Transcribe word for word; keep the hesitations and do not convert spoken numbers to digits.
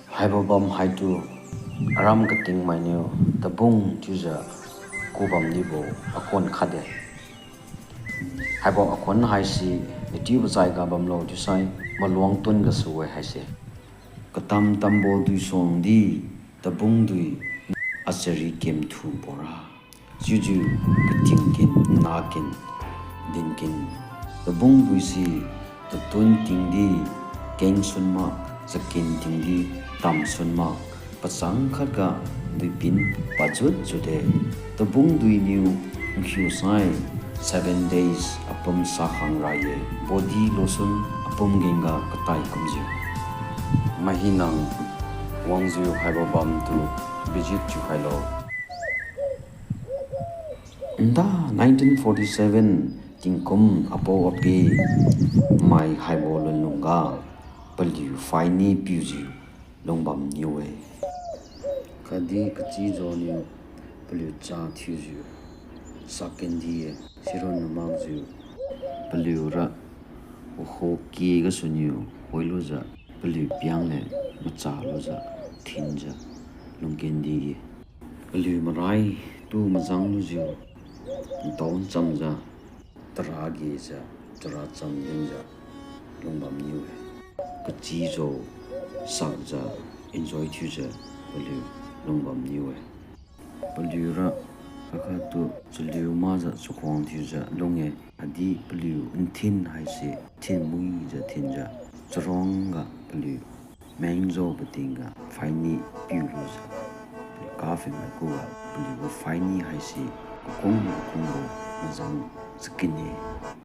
Haibo bam haitu aram katingmainiu tabung chiujiu kubam dibo akhuan khat-e. Haibo akhuan haise, natiubo zaiga bamlo chiusai, maluang tun gasu-e haise. Katam tambo duisuang di, tabung dui achari kemthu bora. Chiujiu kating kin, na kin, din kin, tabung duise tatun tingdi kengsun mak, chakin tingdi tamsun mak, pachang khatga duipin pajut jut-e. Tabung duiniu nkhiu sai seven days apum sakhang ra-e, body lotion apum gengga katai kumjiu. Mahinang wangjiu haibo bamtu visit thiukhailo. Nda nineteen forty seven tingkum apao-api mai haibo lunlungga paliu phaini piujiu lungbam niu-e. Khatdi kachijo niu paliu cha thiujiu sakkendi-e, sironna makjiu paliura wakhoke gasuniu hoilujiu paliu piang leng machalujiu thinjiu lungkendi-e. Paliu marai tu majang lujiu ntao nchamjiu, tara gejiu, tara cham dinjiu lungbam niu-e. Kachijo sakjiu enjoy thiujiu paliu lungbam niu-e. Paliura khatkhattu chaliu makjiu chakhuang thiujiu lung-e, khatdi paliu nthin haise thinmuijiu thinjiu, charangga paliu mengjiu patingga phaini piulujiu, paliu kaphi mai khuga paliugu phaini haise kakung kakungbo majang chakin-e.